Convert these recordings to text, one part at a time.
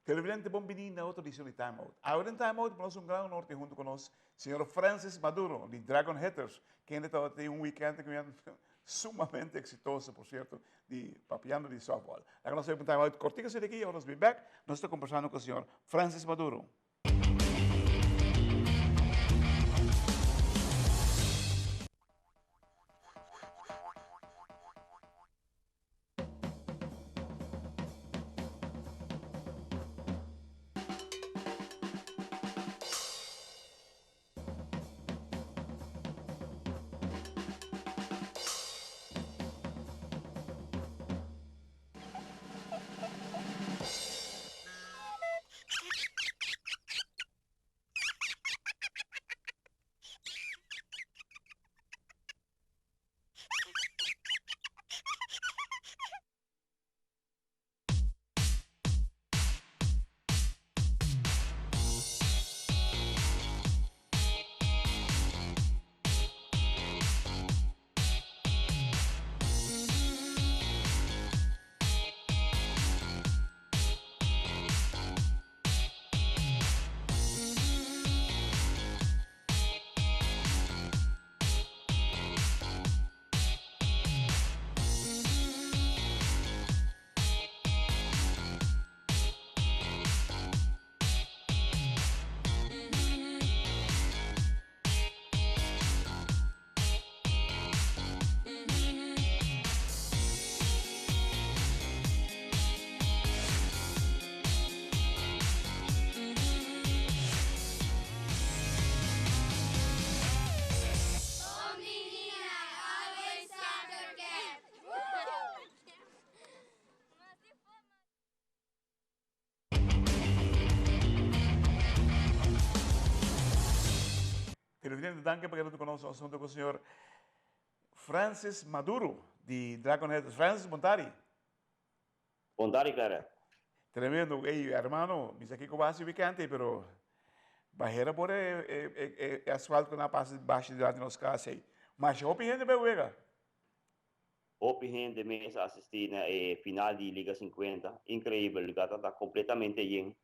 Televidente bon bini na otro edicion di Time Out. Awe den Time Out nos un gran honor tin hunto cu nos señor Francis Maduro di Dragon Hitters, kende tabata tin un weekend cu sumamente exitoso, por cierto, di papiando di softball. Laga nos un Time Out cortico asina aki, ora nos bin back, nos ta conversando cu señor Francis Maduro. Televidente, danki pa keda ku nos asunto ku señor Francis Maduro di Dragon Head. Francis, bon tardi. Bon tardi, Clara. Tremendo. Ey, hermano, mi sa kiko bo hasi weekend ey, pero bahera por e, e, e, e asfalto ku nan a pasa bashi dilanti nos kas ey. Masha hopi hende bai wega. Hopi hende mes a asisti na e final di Liga 50. Increibel, lugar ta completamente yen.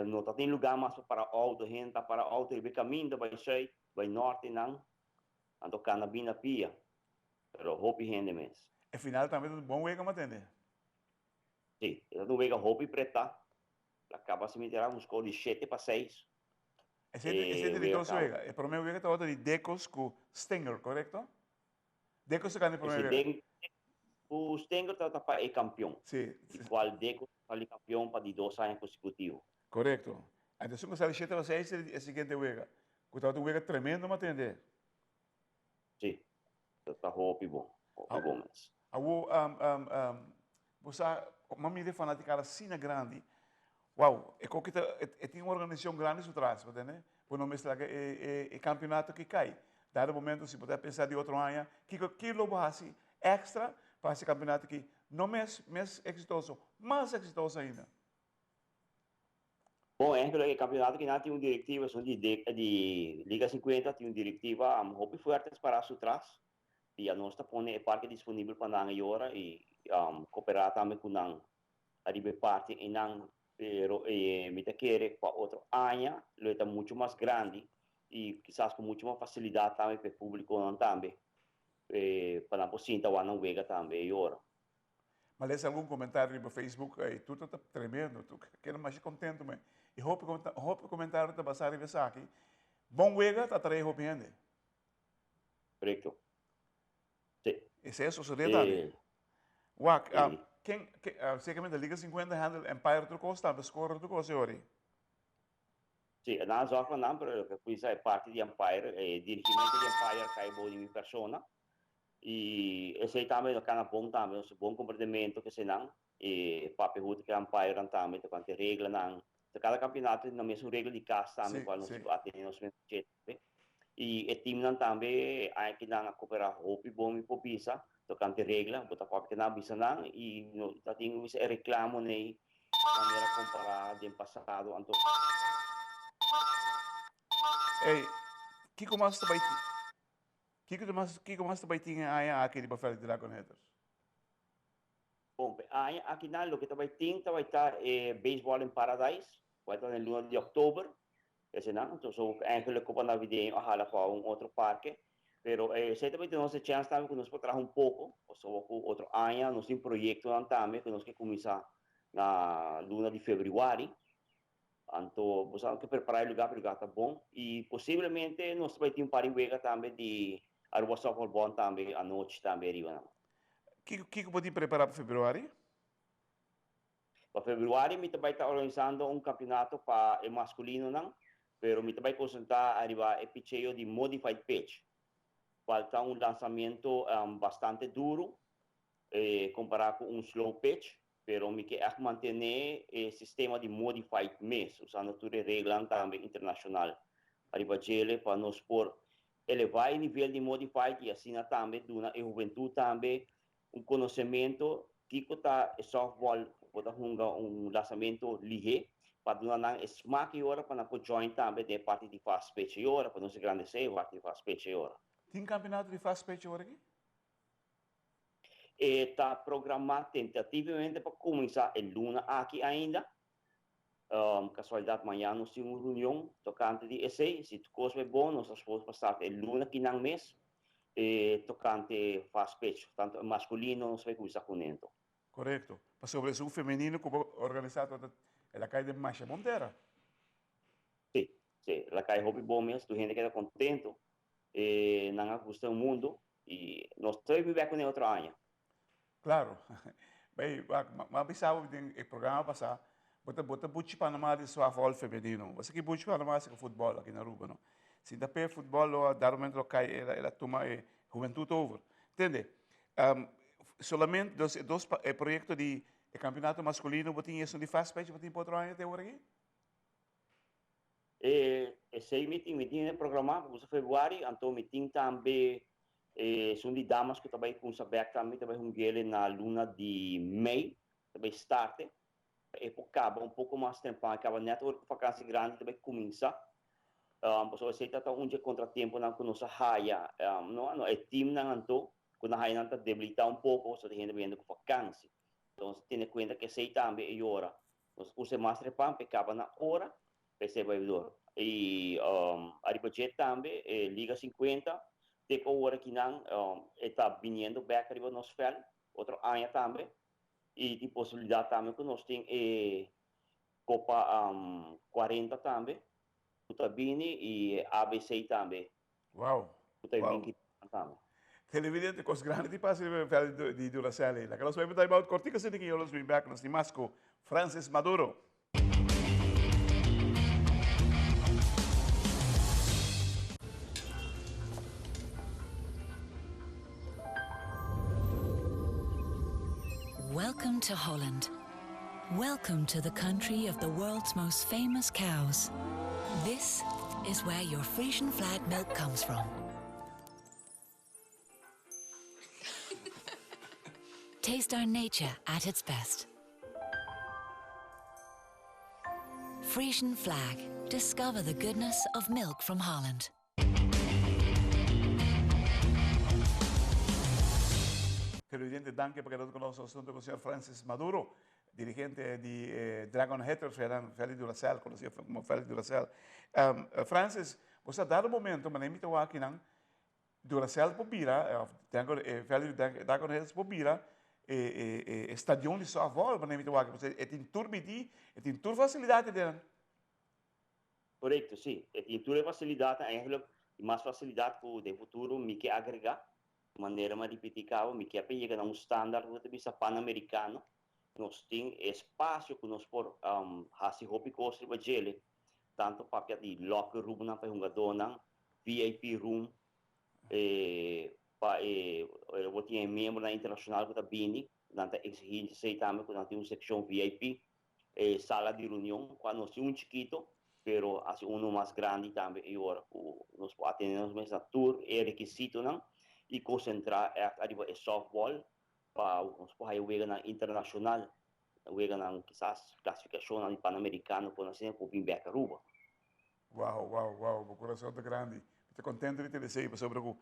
No ta tin lugar mas pa para auto, hende ta para auto riba e caminda bai zuid, bai norte nan, anto cana bin na pia. Pero hopi hende mes. E final tambe ta un bon wega, m'atende? Si, e ta un wega hopi preta. La caba si mi tera un score di shete pa seis. Esei ta di dos wega. E prome wega tabata di Decos cu Stinger, corecto? Decos a gana e prome wega. Cu Stinger tabata pa e campeon. Si. Di cual Decos a sali campeon pa di dos aña consecutivo. Corecto. Anto esun cu sali shete pa seis e siguiente wega. Cu tabata un wega tremendo, m'atende. Si. Ta hopi bon. Hopi bon mes. Awo, bo sa, m'a mira e fanaticada asina grandi. Wow, e koki ta, e tin un organisacion grandi su tras, bo tende? Bo no mester laga e campeonato aki cay. Dado momento si bo ta pensa di otro aña, kico ki lo bo haci extra pa haci e campeonato aki no mes mes exitoso, mas exitoso ainda? Bon, ehempel e campeonato aki nan tin un directiva, esun di di Liga 50 tin un directiva hopi fuerte para su tras y anos ta pone e parke disponibel pa nan e ora y coopera tambe cu nan ariba e parti eynan, pero mi ta kere pa otro aña lo e ta mucho mas grandi y kisas cu mucho mas facilidad tambe pa e publiconan tambe pa nan por sinta wak nan wega tambe e ora. Ma lesa algun comentario riba Facebook y tur ta tremendo, tur keda masha contento me. Y hopi hopi comentario ta basa riba esaki. Bon wega ta atrae hopi hende. Correcto. Si. Esei a sosode tambe. Wak, ken, ciertamente Liga 50 handle Empire tur cos tambe, score tur cos e ori. Si, nan a zorg pa nan, pero loke cu bisa e parti di Empire, e dirigimento di Empire cay bou di mi persona. Y esey tambe no cana bon tambe, nos bon comprendemento cu eseynan, e papia huto cu e umpirenan tambe tocante reglanan. Cada campeonato tin nan mesun regla di cas tambe cual nos a tene nos mes tambe. Y e teamnan tambe aña ki nan a coopera hopi bon mi por bisa tocante regla, bo ta papia cu nan a bisa nan y no ta tin e reclamo ney manera compara den pasado anto. Ey, kico mas ta bay Kiko mas kiko mas ta bai tin e aña aki riba veld di Dragon Hitters? Bon, p'e aña akinan loke ta bai tin ta bai ta e Baseball in Paradise, ku bai ta den luna di òktober, esenan. Entonces so eigenlijk Copa Navideño a hala pa un otro parke, pero esei ta bai duna nos e chèns tambe ku nos por traha un poko, pasobra ku otro aña nos tin proyektonan tambe ku nos ke kuminsá na luna di febrüari. Anto bo sa ke prepará e lugá pa e lugá ta bon i posiblemente nos ta bai tin un par di wega tambe di Aruba Softball Bond tambe anochi tambe ariba nan. Kiko kiko bo tin prepará pa februari? Pa februari mi ta bai ta organisando un kampionato pa e maskulinonan, pero mi ta bai konsentrá ariba e picheo di modified pitch, kual ta un lansamentu bastante duru kompará ku un slow pitch. Pero mi ke ègt mantené e sistema di modified mes, usando tur e reglanan tambe internashonal ariba djele pa nos por elevá e nivel di modified i asina tambe duna e hubentut tambe un konosementu kiko ta e softball ku bo ta hunga un lasamentu lihé pa duna nan e smak e ora pa nan por join tambe den e parti di fast pitch e ora pa nos engrandesé e parti di fast pitch e ora. Tin kampionato di fast pitch e ora aki? E ta programá tentativamente pa kuminsá e luna aki ainda. Kasualidat mañan nos tin un reunion tokante di esei. Si tur kos bai bon nos ta supos pa start e luna kinan mes tokante fast pitch. Tantu e maskulino nos bai kuminsá kuné anto. Korekto. Pasobra esun femenino ku bo organisá tabata el a kai den masha bon tera. Si, si. El a kai hopi bon mes. Tur hende keda kontento. Nan a gusta e mundu. I nos ta bai bek kuné otro aña. Claro. Bay, wak, m'a bisa bo den e programa pasá, bo ta, bo ta buchi Panama di softball femenino. Bo sa ki buchi Panama si ku futbòl aki na Aruba, no? Si ta p'e futbòl lo a dado momento lo kai, el a, el a tuma e hubentud over. Tende, solamente dos, e dos e proyekto di e kampionato maskulino bo tin esun di fast pitch bo tin pa otro aña te ora aki? E esei mi tin, mi tin e programá pa kuminsá februari, anto mi tin tambe esun di damas ku ta bai kuminsá bèk tambe, ta bai hungele na luna di mei, ta bai starte, pa e por kaba un poko mas temprano, e kaba nèt ora ku fakansi grandi ta bai kuminsá. Pasobra esei ta ta un dje kontratemponan ku nos a haya, no, no, e timnan anto ku nan haya nan ta debilitá un poko, pasobra tin hende bayendo ku fakansi. Entonces tene kuenta ku esei tambe e yora. Nos usa e mas repan pa e kaba na ora P'esei bai dor. I ariba dje tambe e Liga 50 te ku awor akinan e ta biniendo bèk ariba nos vèlt otro aña tambe i tin posibilidat tambe ku nos tin e Kopa 40 tambe ku ta bini i e ABC tambe Wow! ku ta bin tambe. Televidente, kos grandi tin pasa riba e vèlt di Duracell ei. Laga nos bai pa time out kòrtiku asina ki nos bin bèk. Nos tin mas ku Francis Maduro. Welcome to Holland. Welcome to the country of the world's most famous cows. This is where your Frisian flag milk comes from. Taste our nature at its best. Frisian flag. Discover the goodness of milk from Holland. Televidente, danki pa keda ku nos. Nos hunto ku señor Francis Maduro, dirigente di Dragon Hitters, eran Feli Duracell, konosí komo Feli Duracell. Francis, bo sa dado momento, manera mi ta wak akinan, Duracell por bira, of Feli Dragon Hitters por bira e stadion di softball, manera mi ta wak, pasobra e tin tur midí, e tin tur fasilidat aden. Korekto, sí. E tin tur e fasilidatnan, eigenlijk tin mas fasilidat ku den futuro mi ke agregá. Manera mi a ripití kaba, mi ke pa yega na un standaard ku ta bisa Panamericano. Nos tin espasio ku nos por hasi hopi kos riba djele, tantu papia di locker roomnan pa e hungadónan, VIP room pa e bo tin e miembronan internashonal ku ta bini, nan ta eksigí esei tambe ku nan tin un sekshon VIP. E sala di reunion cua nos tin un chikito, pero haci uno mas grandi tambe e ora cu nos por atende nos mes na tur e requisitonan y concentra echt ariba e softball pa nos por haya weganan internacional, weganan kisas clasificacionnan di Panamericano por asina por bin bek Aruba. Wow, wow, wow, bo corazon ta grandi. Mi ta contento di tende esey pasobra cu.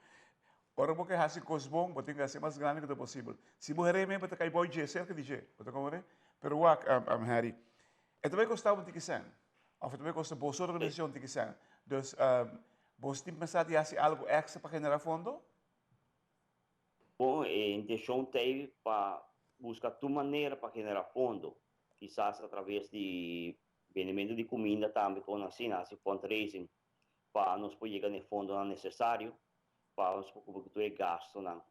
Ora bo ke hasi kos bon, bo tin ku hasi mas grandi ku ta posibel. Si bo heré men, bo ta kai bou dje, serka di dje. Bo ta komprendé? Pero wak, Harry, e ta bai kosta bo un tiki sèn. Òf e ta bai kosta boso organisashon un tiki sèn. Dus, boso tin pensá di hasi algu èkstra pa generá fondo? Bon, e intenshon ta ei pa buska tur manera pa generá fondo. Kisas atraves di bendementu di kuminda tambe kon asina, hasi fundraising pa nos por yega na e fondonan nesesario pa nos por kubri ku tur e gastunan.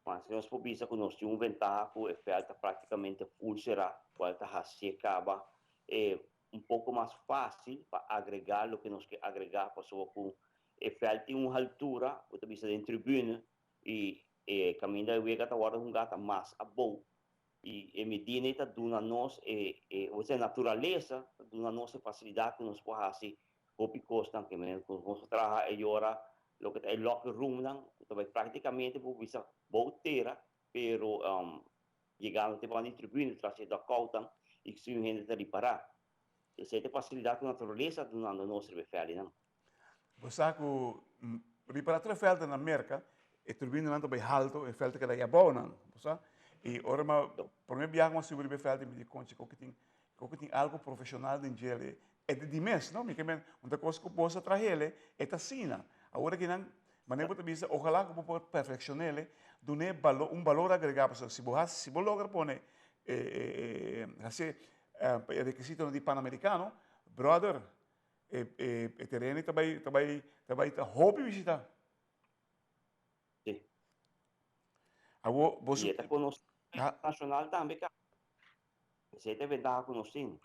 Mas nos por bisa ku nos tin un ventaha ku e vèlt ta praktikamente ful será, kual ta hasié kaba e un poko mas fásil pa agregá loke nos ke agregá pasobra ku e vèlt tin un haltura ku ta bisa den tribune i e kaminda e wega ta wòrdu hungá ta mas abou i e medida ei ta duna nos e e osea naturalesa ta duna nos e fasilidat ku nos por hasi hopi kosnan ke men ku nos por traha e yora loke ta e locker roomnan ku ta bai praktikamente bo bisa bou tera pero yegando te banda di tribune tras e dugoutnan i si un hende ta ripará esei ta e fasilidat ku naturalesa ta dunando nos riba e vèlinan. Bo sa ku ripará tur e vèltnan na Merka e tribunenan ta bai halto e vèlt ta keda abou nan bo sa i ora mi a promé biaha ku mi a subi riba e vèlt mi di konchi koki tin koki tin algu profeshonal den djele e ta di mes no mi ke men un ta kos ku bo sa trahele e ta asina awor aki nan manera bo ta bisa ojalá ku bo por perfekshonele dun'é balo un balor agregá pasobra si bo hasi si bo logra pone e hasi e rekisitonan di panamerikano brother e tereno ta bai ta bai ta bai ta hopi bishitá. Sí. Awo boso I e ta konosí internashonal tambe ka. Esei ta e ventaha ku nos tin.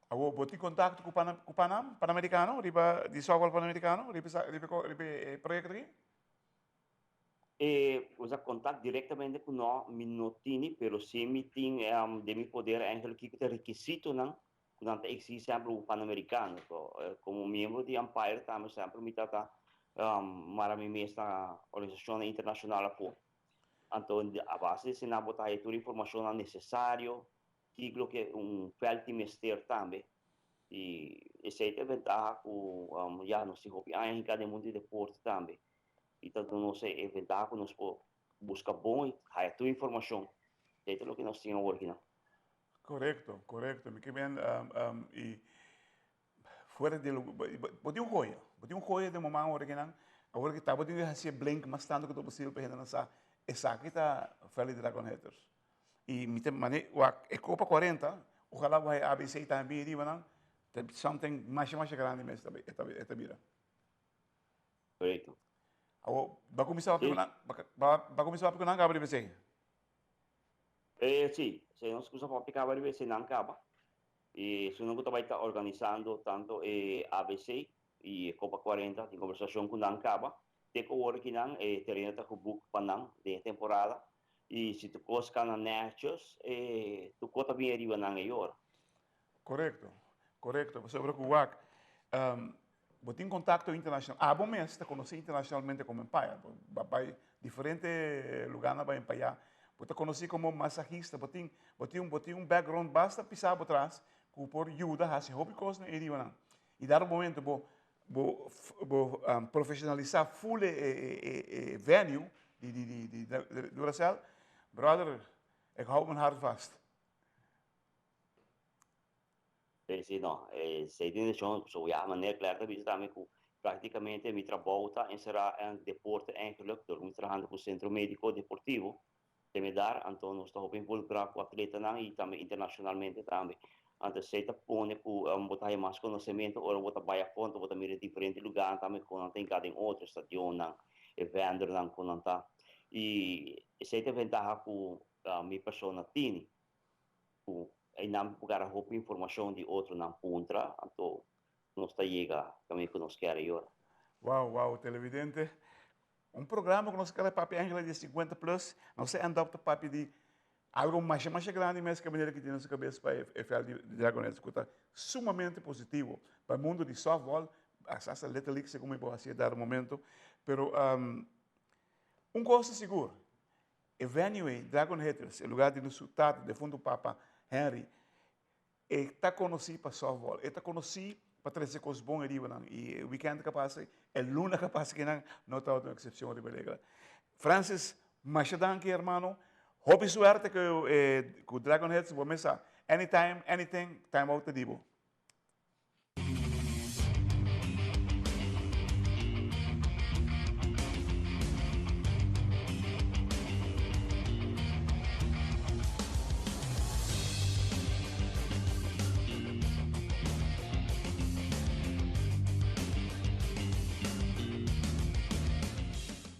Awo bo tin kontakto ku Panam ku Panam Panamerikano riba di sòftbòl Panamerikano riba sa riba riba e proyekto aki? E usa kontakt direktamente ku no mi no tini pero si mi tin den mi poder eigenlijk kiko ta e rekisitonan ku nan ta eksigi semper ku Panamerikano. So komo miembro di Umpire tambe semper mi ta ta mara mi mes na organisashonnan internashonal afó. Anto a base di esei nan bo ta haya tur informashonnan nesesario, kiko loke un vèlt tin mester tambe. I esei ta e ventaha ku ya nos tin hopi aña hinká den mundu di deporte tambe. I ta duna nos e ventaha ku nos por buska bon i haya tur informashon. Esei ta loke nos tin awor kinan. Korekto, korekto. Mi ke men i fuera di bo tin un joya, bo tin un joya den bo man awor kinan. Awor ki ta bo tin di hasi e blink mas tantu ku ta posibel pa hendenan sa esaki ta Valley Dragon Hitters. I mi ta mane wak e Copa 40, ojalá bo haya ABC tambe bin riba nan, ta something masha masha grandi mes e ta bira. Korekto. Awor, bo a kuminsá papia ku nan, bo a kuminsá papia ku nan kaba riba esei? Eh, sí, si nos kusa papia kaba riba esei nan kaba. E esunnan ku ta bai ta organisando tanto e ABC i e Copa 40 tin kombersashon ku nan kaba. Te ku ora ki nan e tereno ta geboek pa nan den e temporada i si tur kos kana nètjes e tur kos ta bini riba nan e ora. Korekto, korekto. Pasobra ku wak bo tin kontakto internashonal. Abo mes ta konosí internashonalmente komo empaya. Bo a bai diferente lugánan bai empayá. Bo ta konosí komo masahista. Bo tin bo tin bo tin un background basta pisá bo tras ku por yuda hasi hopi kos na e ribanan. I dado momento bo bo bo profeshonalisá ful e e e venue di di di di Duracell, brother, ik hou mijn hart vast. Sí, sí, no. Esei tin intenshon, so ya manera Claire ta bisa tambe ku praktikamente mi trabou ta enserá en deporte eigenlijk, dor ku mi trahando ku Sentro Mediko Deportivo te me dar, anto nos ta hopi involukrá ku atletanan i tambe internashonalmente tambe. Anto esei ta pone ku bo ta haya mas konosementu ora bo ta bai afó, anto bo ta mira diferente lugánan tambe kon nan ta hinká den otro, stadionnan, e vendornan kon nan ta. I esei ta e ventaha ku mi persona tini. Ku einan por gara hopi informashon di otronan puntra, anto nos ta yega kaminda ku nos kier e ora. Wow, wow, televidente. Un programa ku nos kere papia Angela di 50 plus, nos a end up ta papia di algo masha masha grandi mes ku manera ki tin na su kabes pa e veld di Dragonets ku ta sumamente positivo pa e mundo di softball, hasta Little League segun mi por hasi e dado momento. Pero un kos ta sigur, E venue ei, Dragon Hitters, e lugar di nos tata, defunto papa Henry, e ta conoci pa softball, e ta conoci Pa trese kos bon ariba nan i e weekend ku a pasa, e luna ku a pasa kinan no tabata un eksepshon riba e regla. Francis, masha danki hermano. Hopi suerte ku e ku Dragon Heads, bo mesa anytime, anything, time out ta di bo.